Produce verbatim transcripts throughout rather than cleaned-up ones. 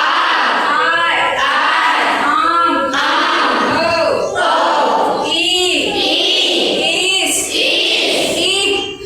ᱟᱭ, ᱟᱢ, ᱟᱹᱣ, ᱤ, ᱤᱥ, ᱤᱯ,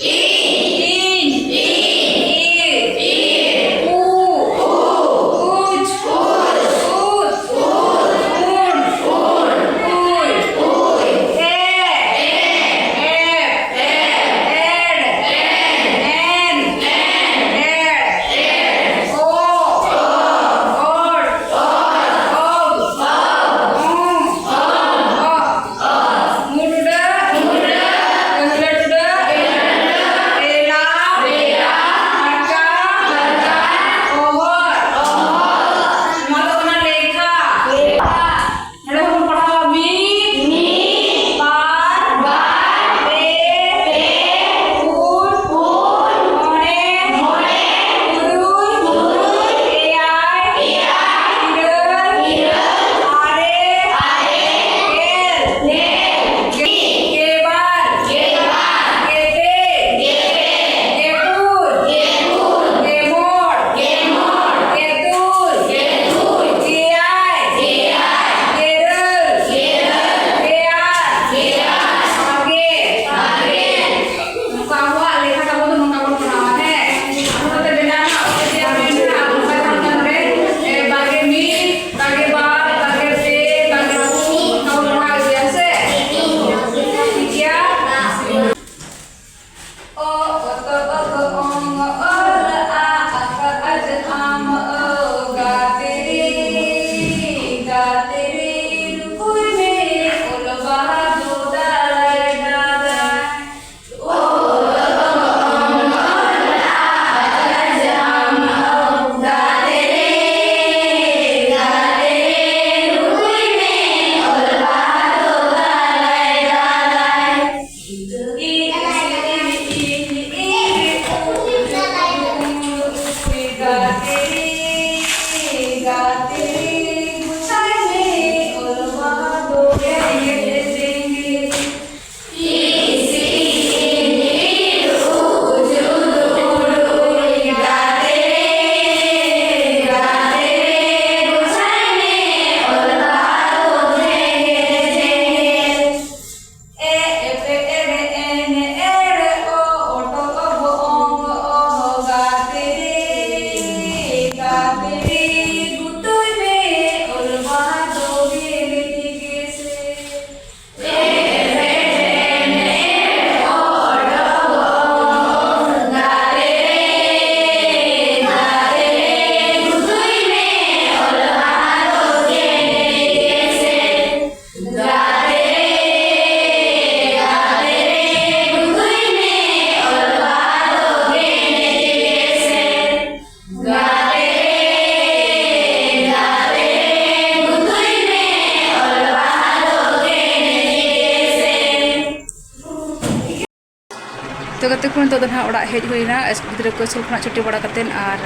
ᱛᱚ ᱜᱟᱛᱮ ᱠᱚ, ᱱᱤᱛᱚᱜ ᱫᱚ ᱱᱟᱦᱟᱜ ᱚᱲᱟᱜ ᱦᱮᱡ ᱦᱩᱭᱱᱟ ᱜᱤᱫᱽᱨᱟᱹ ᱠᱚ ᱥᱠᱩᱞ ᱠᱷᱚᱱᱟᱜ ᱪᱷᱩᱴᱤ ᱵᱟᱲᱟ ᱠᱟᱛᱮᱫ᱾ ᱟᱨ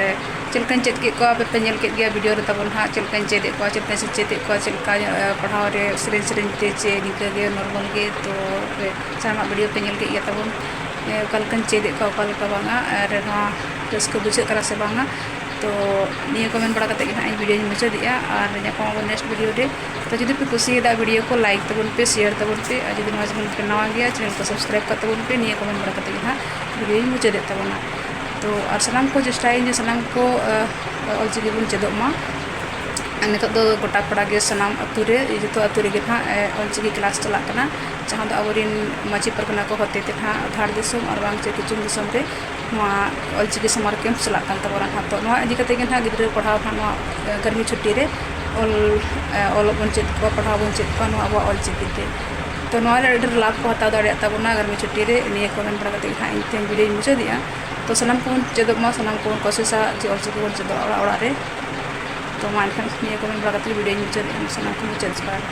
ᱪᱮᱫ ᱞᱮᱠᱟᱧ ᱪᱮᱫ ᱠᱮᱫ ᱠᱚᱣᱟ ᱟᱯᱮ ᱯᱮ ᱧᱮᱞ ᱠᱮᱫ ᱜᱮᱭᱟ ᱵᱷᱤᱰᱤᱭᱳ ᱨᱮ ᱛᱟᱵᱚᱱ ᱱᱟᱦᱟᱜ, ᱪᱮᱫ ᱞᱮᱠᱟᱧ ᱪᱮᱫ ᱮᱫ ᱠᱚᱣᱟ, ᱪᱮᱫ ᱞᱮᱠᱟᱧ ᱥᱮᱪᱮᱫ ᱮᱫ ᱠᱚᱣᱟ, ᱪᱮᱫ ᱞᱮᱠᱟ ᱯᱟᱲᱦᱟᱣ ᱨᱮ, ᱥᱮᱨᱮᱧ ᱥᱮᱨᱮᱧ ᱛᱮ ᱪᱮ ᱱᱤᱝᱠᱟᱹ ᱜᱮ ᱱᱚᱨᱢᱟᱞ ᱜᱮ᱾ ᱛᱚ ᱥᱟᱱᱟᱢᱟᱜ ᱵᱷᱤᱰᱤᱭᱳ ᱯᱮ ᱧᱮᱞ ᱠᱮᱫ ᱜᱮᱭᱟ ᱛᱟᱵᱚᱱ, ᱚᱠᱟ ᱞᱮᱠᱟᱧ ᱪᱮᱫ ᱮᱫ ᱠᱚᱣᱟ ᱚᱠᱟ ᱞᱮᱠᱟ ᱵᱟᱝᱟ, ᱟᱨ ᱱᱚᱣᱟ ᱨᱟᱹᱥᱠᱟᱹ ᱵᱩᱡᱷᱟᱹᱜ ᱠᱟᱱᱟ ᱥᱮ ᱵᱟᱝᱟ᱾ ᱛᱚ ᱱᱤᱭᱟᱹ ᱠᱚ ᱢᱮᱱ ᱵᱟᱲᱟ ᱠᱟᱛᱮᱫ ᱜᱮ ᱱᱟᱦᱟᱜ ᱤᱧ ᱵᱷᱤᱰᱤᱭᱳᱧ ᱢᱩᱪᱟᱹᱫᱮᱜᱼᱟ, ᱟᱨ ᱧᱟᱯᱟᱢ ᱟᱵᱚᱱ ᱱᱮᱠᱥᱴ ᱵᱷᱤᱰᱤᱭᱳ ᱨᱮ᱾ ᱛᱚ ᱡᱩᱫᱤ ᱯᱮ ᱠᱩᱥᱤᱭᱟᱫᱟ ᱵᱷᱤᱰᱤᱭᱳ ᱠᱚ, ᱞᱟᱭᱤᱠ ᱛᱟᱵᱚᱱ ᱯᱮ, ᱥᱮᱭᱟᱨ ᱛᱟᱵᱚᱱ ᱯᱮ, ᱟᱨ ᱡᱩᱫᱤ ᱱᱚᱣᱟ ᱪᱮᱱᱮᱞ ᱯᱮ ᱱᱟᱣᱟ ᱜᱮᱭᱟ, ᱪᱮᱱᱮᱞ ᱠᱚ ᱥᱟᱵᱥᱠᱨᱟᱭᱤᱵ ᱠᱟᱜ ᱛᱟᱵᱚᱱ ᱯᱮ᱾ ᱱᱤᱭᱟᱹ ᱠᱚ ᱢᱮᱱ ᱵᱟᱲᱟ ᱠᱟᱛᱮᱫ ᱜᱮ ᱱᱟᱦᱟᱜ ᱵᱷᱤᱰᱤᱭᱳᱧ ᱢᱩᱪᱟᱹᱫᱮᱫ ᱛᱟᱵᱚᱱᱟ᱾ ᱛᱚ ᱟᱨ ᱥᱟᱱᱟᱢ ᱠᱚ ᱪᱮᱥᱴᱟᱭᱟᱹᱧ ᱡᱮ ᱥᱟᱱᱟᱢ ᱠᱚ ᱚᱞᱪᱤᱠᱤ ᱵᱚᱱ ᱪᱮᱫᱚᱜ ᱢᱟ᱾ ᱟᱨ ᱱᱤᱛᱚᱜ ᱫᱚ ᱜᱚᱴᱟ ᱯᱟᱲᱟ ᱜᱮ, ᱥᱟᱱᱟᱢ ᱟᱹᱛᱩ ᱨᱮ, ᱡᱚᱛᱚ ᱟᱹᱛᱩ ᱨᱮᱜᱮ ᱱᱟᱦᱟᱜ ᱚᱞᱪᱤᱠᱤ ᱠᱞᱟᱥ ᱪᱟᱞᱟᱜ ᱠᱟᱱᱟ, ᱡᱟᱦᱟᱸ ᱫᱚ ᱟᱵᱚᱨᱮᱱ ᱢᱟᱹᱡᱷᱤ ᱯᱟᱨᱜᱟᱱᱟ ᱠᱚ ᱦᱚᱛᱮ ᱛᱮ ᱱᱟᱦᱟᱜ ᱫᱷᱟᱲ ᱫᱤᱥᱚᱢ ᱟᱨ ᱵᱟᱝ ᱪᱮ ᱠᱤᱪᱩᱝ ᱫᱤᱥᱚᱢ ᱨᱮ ᱱᱚᱣᱟ ᱚᱞᱪᱤᱠᱤ ᱥᱟᱢᱟᱨ ᱠᱮᱢᱯ ᱪᱟᱞᱟᱜ ᱠᱟᱱ ᱛᱟᱵᱚᱱᱟ ᱱᱟᱦᱟᱜ᱾ ᱛᱚ ᱱᱚᱣᱟ ᱤᱫᱤ ᱠᱟᱛᱮ ᱜᱮ ᱱᱟᱦᱟᱜ ᱜᱤᱫᱽᱨᱟᱹ ᱯᱟᱲᱦᱟᱣ ᱱᱟᱦᱟᱜ ᱱᱚᱣᱟ ᱜᱟᱨᱢᱤ ᱪᱷᱩᱴᱤ ᱨᱮ ᱚᱞ, ᱚᱞᱚᱜ ᱵᱚᱱ ᱪᱮᱫ ᱠᱚᱣᱟ, ᱯᱟᱲᱦᱟᱣ ᱵᱚᱱ ᱪᱮᱫ ᱠᱚᱣᱟ ᱱᱚᱣᱟ ᱟᱵᱚᱣᱟᱜ ᱚᱞᱪᱤᱠᱤ ᱛᱮ᱾ ᱛᱚ ᱱᱚᱣᱟ ᱨᱮ ᱟᱹᱰᱤ ᱰᱷᱮᱨ ᱞᱟᱵᱷ ᱠᱚ ᱦᱟᱛᱟᱣ ᱫᱟᱲᱮᱭᱟᱜ ᱛᱟᱵᱚᱱᱟ ᱜᱟᱨᱢᱤ ᱪᱷᱩᱴᱤ ᱨᱮ᱾ ᱱᱤᱭᱟᱹ ᱠᱚ ᱢᱮᱱ ᱵᱟᱲᱟ ᱠᱟᱛᱮ ᱜᱮ ᱱᱟᱦᱟᱜ ᱤᱧ ᱛᱮᱦᱮᱧ ᱵᱷᱤᱰᱤᱭᱳᱧ ᱢᱩᱪᱟᱹᱫᱮᱜᱼᱟ᱾ ᱛᱚ ᱥᱟᱱᱟᱢ ᱠᱚᱵᱚᱱ ᱪᱮᱫᱚᱜ ᱢᱟ, ᱥᱟᱱᱟᱢ ᱠᱚᱵᱚᱱ ᱠᱳᱥᱤᱥᱟ ᱡᱮ ᱚᱞᱪᱤᱠᱤ ᱵᱚᱱ ᱪᱮᱫᱚᱜᱼᱟ ᱚᱲᱟᱜ ᱚᱲᱟᱜ ᱨᱮ᱾ ᱛᱚ ᱢᱟ ᱮᱱᱠᱷᱟᱱ ᱱᱤᱭᱟᱹ ᱠᱚ ᱢᱮᱱ ᱵᱟᱲᱟ ᱠᱟᱛᱮ ᱵᱷᱤᱰᱤᱭᱳᱧ ᱢᱩᱪᱟᱹᱫᱮᱜᱼᱟ᱾ ᱥᱟᱱᱟᱢ ᱠᱚ ᱢᱩᱪᱟᱹᱫ ᱡᱚᱦᱟᱨ᱾